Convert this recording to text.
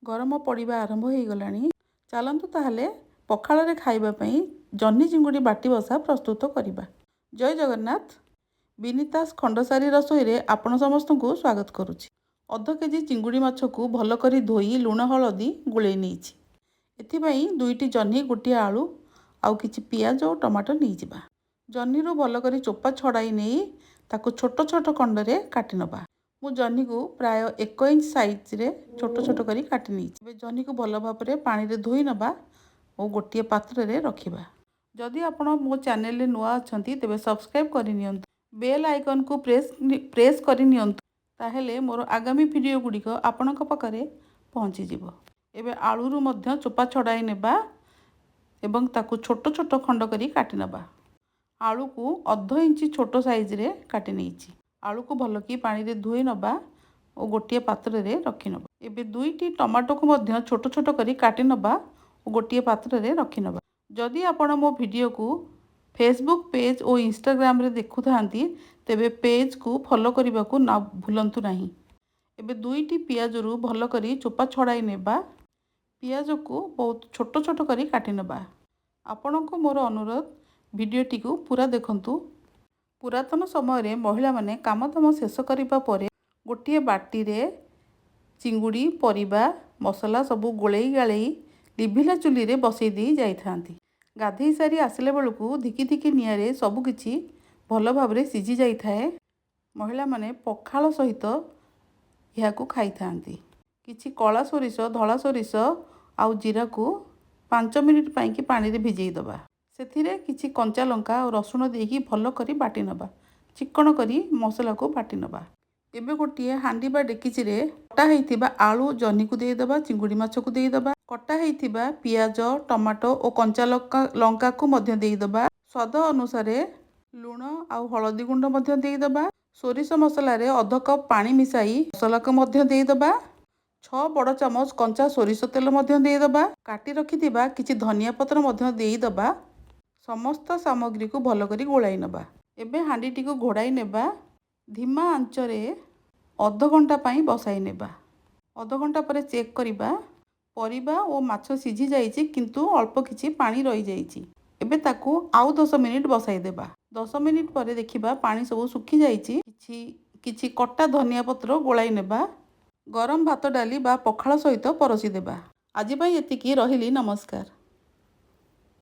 ଗରମ ପଡ଼ିବା ଆରମ୍ଭ ହୋଇଗଲାଣି। ଚାଲନ୍ତୁ ତାହେଲେ ପଖାଳରେ ଖାଇବା ପାଇଁ ଜହ୍ନି ଚିଙ୍ଗୁଡ଼ି ବାଟି ବସା ପ୍ରସ୍ତୁତ କରିବା। ଜୟ ଜଗନ୍ନାଥ। ବିନିତାସ ଖଣ୍ଡସାରୀ ରସୋଇରେ ଆପଣ ସମସ୍ତଙ୍କୁ ସ୍ୱାଗତ କରୁଛି। ଅଧ କେଜି ଚିଙ୍ଗୁଡ଼ି ମାଛକୁ ଭଲ କରି ଧୋଇ ଲୁଣ ହଳଦୀ ଗୋଳେଇ ନେଇଛି। ଏଥିପାଇଁ ଦୁଇଟି ଜହ୍ନି, ଗୋଟିଏ ଆଳୁ ଆଉ କିଛି ପିଆଜ ଓ ଟମାଟୋ ନେଇଯିବା। ଜହ୍ନିରୁ ଭଲ କରି ଚୋପା ଛଡ଼ାଇ ନେଇ ତାକୁ ଛୋଟ ଛୋଟ ଖଣ୍ଡରେ କାଟି ନେବା। ମୁଁ ଜହ୍ନିକୁ ପ୍ରାୟ 1 ଇଞ୍ଚ ସାଇଜରେ ଛୋଟ ଛୋଟ କରି କାଟି ନେଇଛି। ଏବେ ଜହ୍ନିକୁ ଭଲ ଭାବରେ ପାଣିରେ ଧୋଇ ନେବା ଓ ଗୋଟିଏ ପାତ୍ରରେ ରଖିବା। ଯଦି ଆପଣ ମୋ ଚ୍ୟାନେଲରେ ନୂଆ ଅଛନ୍ତି, ତେବେ ସବସ୍କ୍ରାଇବ୍ କରିନିଅନ୍ତୁ, ବେଲ୍ ଆଇକନ୍କୁ ପ୍ରେସ୍ ପ୍ରେସ୍ କରିନିଅନ୍ତୁ, ତାହେଲେ ମୋର ଆଗାମୀ ଭିଡ଼ିଓ ଗୁଡ଼ିକ ଆପଣଙ୍କ ପାଖରେ ପହଞ୍ଚିଯିବ। ଏବେ ଆଳୁରୁ ମଧ୍ୟ ଚୋପା ଛଡ଼ାଇ ନେବା ଏବଂ ତାକୁ ଛୋଟ ଛୋଟ ଖଣ୍ଡ କରି କାଟି ନେବା। ଆଳୁକୁ ଅଧ ଇଞ୍ଚ ଛୋଟ ସାଇଜରେ କାଟି ନେଇଛି। ଆଳୁକୁ ଭଲକି ପାଣିରେ ଧୋଇ ନେବା ଓ ଗୋଟିଏ ପାତ୍ରରେ ରଖିନେବା। ଏବେ ଦୁଇଟି ଟମାଟୋକୁ ମଧ୍ୟ ଛୋଟ ଛୋଟ କରି କାଟି ନେବା ଓ ଗୋଟିଏ ପାତ୍ରରେ ରଖିନେବା। ଯଦି ଆପଣ ମୋ ଭିଡ଼ିଓକୁ ଫେସବୁକ୍ ପେଜ୍ ଓ ଇନଷ୍ଟାଗ୍ରାମରେ ଦେଖୁଥାନ୍ତି, ତେବେ ପେଜ୍କୁ ଫଲୋ କରିବାକୁ ନ ଭୁଲନ୍ତୁ ନାହିଁ। ଏବେ ଦୁଇଟି ପିଆଜରୁ ଭଲ କରି ଚୋପା ଛଡ଼ାଇ ନେବା। ପିଆଜକୁ ବହୁତ ଛୋଟ ଛୋଟ କରି କାଟି ନେବା। ଆପଣଙ୍କୁ ମୋର ଅନୁରୋଧ, ଭିଡ଼ିଓଟିକୁ ପୁରା ଦେଖନ୍ତୁ। ପୁରାତନ ସମୟରେ ମହିଳାମାନେ କାମଦାମ ଶେଷ କରିବା ପରେ ଗୋଟିଏ ବାଟିରେ ଚିଙ୍ଗୁଡ଼ି, ପରିବା, ମସଲା ସବୁ ଗୋଳେଇ ଗାଳେଇ ଲିଭିଲା ଚୁଲିରେ ବସେଇ ଦେଇ ଯାଇଥାନ୍ତି। ଗାଧେଇ ସାରି ଆସିଲା ବେଳକୁ ଧିକି ଧିକି ନିଆଁରେ ସବୁକିଛି ଭଲ ଭାବରେ ସିଝି ଯାଇଥାଏ। ମହିଳାମାନେ ପଖାଳ ସହିତ ଏହାକୁ ଖାଇଥାନ୍ତି। କିଛି କଳା ସୋରିଷ, ଧଳା ସୋରିଷ ଆଉ ଜିରାକୁ 5 ମିନିଟ୍ ପାଇଁକି ପାଣିରେ ଭିଜେଇ ଦେବା। ସେଥିରେ କିଛି କଞ୍ଚା ଲଙ୍କା ଆଉ ରସୁଣ ଦେଇକି ଭଲ କରି ବାଟି ନେବା। ଚିକ୍କଣ କରି ମସଲାକୁ ବାଟି ନେବା। ଏବେ ଗୋଟିଏ ହାଣ୍ଡି ବା ଡେକିଚିରେ କଟା ହେଇଥିବା ଆଳୁ, ଜହ୍ନିକୁ ଦେଇଦେବା, ଚିଙ୍ଗୁଡ଼ି ମାଛକୁ ଦେଇଦେବା, କଟା ହେଇଥିବା ପିଆଜ, ଟମାଟୋ ଓ କଞ୍ଚା ଲଙ୍କାକୁ ମଧ୍ୟ ଦେଇଦେବା। ସ୍ୱାଦ ଅନୁସାରେ ଲୁଣ ଆଉ ହଳଦୀ ଗୁଣ୍ଡ ମଧ୍ୟ ଦେଇଦେବା। ସୋରିଷ ମସଲାରେ ଅଧ କପ୍ ପାଣି ମିଶାଇ ମସଲାକୁ ମଧ୍ୟ ଦେଇଦେବା। 6 ବଡ଼ ଚାମଚ କଞ୍ଚା ସୋରିଷ ତେଲ ମଧ୍ୟ ଦେଇଦେବା। କାଟି ରଖିଥିବା କିଛି ଧନିଆ ପତ୍ର ମଧ୍ୟ ଦେଇଦେବା। ସମସ୍ତ ସାମଗ୍ରୀକୁ ଭଲ କରି ଗୋଳାଇ ନେବା। ଏବେ ହାଣ୍ଡିଟିକୁ ଘୋଡ଼ାଇ ନେବା। ଧିମା ଆଞ୍ଚରେ ଅଧଘଣ୍ଟା ପାଇଁ ବସାଇ ନେବା। ଅଧଘଣ୍ଟା ପରେ ଚେକ୍ କରିବା। ପରିବା ଓ ମାଛ ସିଝି ଯାଇଛି, କିନ୍ତୁ ଅଳ୍ପ କିଛି ପାଣି ରହିଯାଇଛି। ଏବେ ତାକୁ ଆଉ 10 ମିନିଟ୍ ବସାଇ ଦେବା। 10 ମିନିଟ୍ ପରେ ଦେଖିବା, ପାଣି ସବୁ ଶୁଖିଯାଇଛି। କିଛି କିଛି କଟା ଧନିଆ ପତ୍ର ଗୋଳାଇ ନେବା। ଗରମ ଭାତ, ଡାଲି ବା ପଖାଳ ସହିତ ପରସି ଦେବା। ଆଜି ପାଇଁ ଏତିକି ରହିଲି। ନମସ୍କାର।